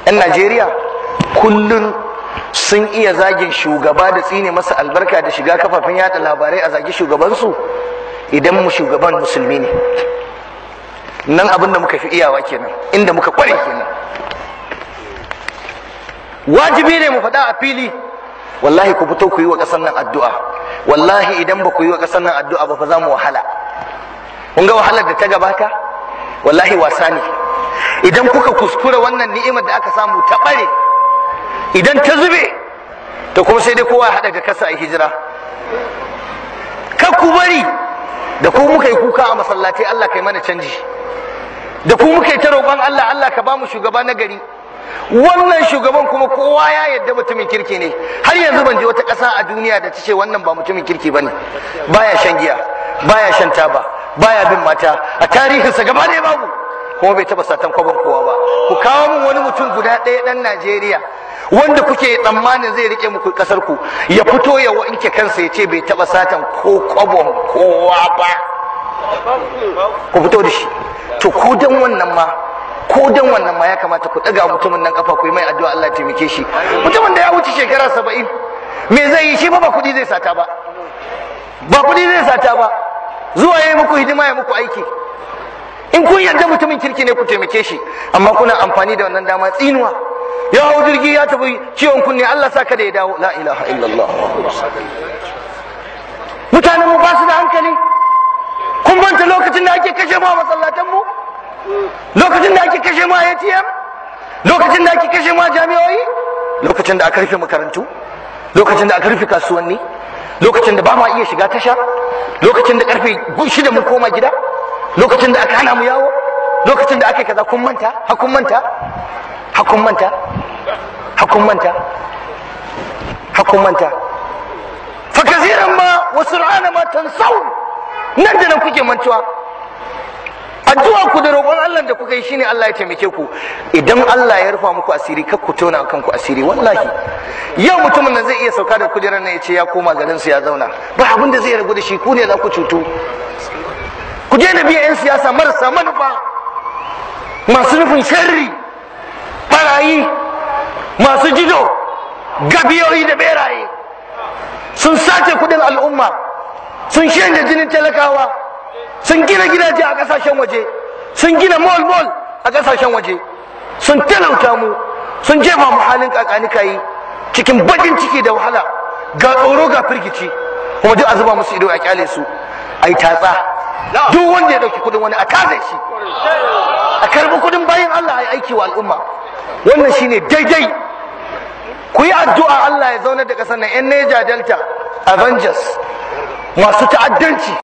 'Yan Najeriya kullum sun iya zagin shugaba da tsine masa albarka da shiga kafafen yada labarai a zagi shugabansu idan mu shugaban musulmi ne. Nan abin da muka fi iyawa kenan, inda muka kware kenan. Wajibi ne mu faɗa a fili, wallahi ku fito ku yi wa ƙasar nan addu'a. Wallahi idan ba ku yi wa ƙasar nan addu'a ba fa za mu wahala. Kun ga wahalar da ta gabata? Wallahi wasa ne. Idan kuka kuskura wannan ni'imar da aka samu ta bare, idan ta zube, to kuma sai dai kowa ya haɗa ga kasa a hijira. Kar ku bari da ku muka yi kuka a masallatai, Allah kai mana canji. Da ku muka yi ta roƙon Allah, Allah ka ba mu shugaba na gari. Wannan shugaban kuma kowa ya yarda mutumin kirki ne. Har yanzu ban je wata ƙasa a duniya da ta ce wannan ba mutumin kirki bane. Baya shan giya, baya shan taba, baya bin mata, a tarihinsa gaba ɗaya babu, kuma bai taɓa satan kwabon kowa ba. Ku kawo min wani mutum guda ɗaya ɗan Najeriya wanda kuke tsammanin zai rike muku ƙasar ku, ya fito ya wanke kansa ya ce bai taɓa satan ko kwabon kowa ba. Ku fito da shi. To ko dan wannan ma, ko dan wannan ma ya kamata ku ɗaga mutumin nan kafa, ku yi mai addu'a Allah ya taimake shi. Mutumin da ya wuce shekara 70, me zai yi shi? Ba kuɗi zai sata ba, ba kuɗi zai sata ba. Zuwa ya yi muku hidima, ya muku aiki. In kun yarda mutumin kirki ne, ku taimake shi. Amma kuna amfani da wannan dama tsinuwa. Ya hau jirgi ya tafi ciwon kunne, Allah sa kada ya dawo. La ilaha illallah. Mutanen mu ba su da hankali. Kun manta lokacin da ake kashe mu a masallatan mu, lokacin da ake kashe mu a ATM, lokacin da ake kashe mu a jami'o'i, lokacin da aka rufe makarantu, lokacin da aka rufe kasuwanni, lokacin da ba ma iya shiga tasha, lokacin da karfe 6 mun koma gida, lokacin da aka hana mu yawo, lokacin da aka yi kaza. Kun manta? Hakun manta? Hakun manta? Hakun manta? Hakun manta? Fa kaseeran ma wa sur'ana ma tansawun. Nan da nan kuke mantuwa. Addu'a ku da roƙon Allah da kuka yi shine Allah ya taimake ku. Idan Allah ya rufa muku asiri, kar ku tona kanku asiri. Wallahi yau mutumin nan zai iya sauka da kujerar nan ya ce ya koma garin su ya zauna, ba abin da zai ragu da shi. Ku ne za ku cutu. Ku daina biya 'yan siyasa marasa manufa, masu nufin sharri, barayi, masu jido, gabiyoyi da beraye. Sun sace kudin al'umma, sun shanye jinin talakawa, sun gina gidaje a kasashen waje, sun gina mall mall a kasashen waje, sun talauta mu, sun jefa mu halin kakanikayi cikin bakin ciki da wahala, ga tsoro ga firgici. Kuma duk a zuba musu ido a kyale su ai tatsa. Duk wanda ya dauki kudin wani a kaze shi, a karbi kudin bayan Allah ai aiki wa al'umma. Wannan shine daidai. Ku yi addu'a Allah ya zaunar da kasar nan. Yan Niger Delta Avengers masu ta'addanci.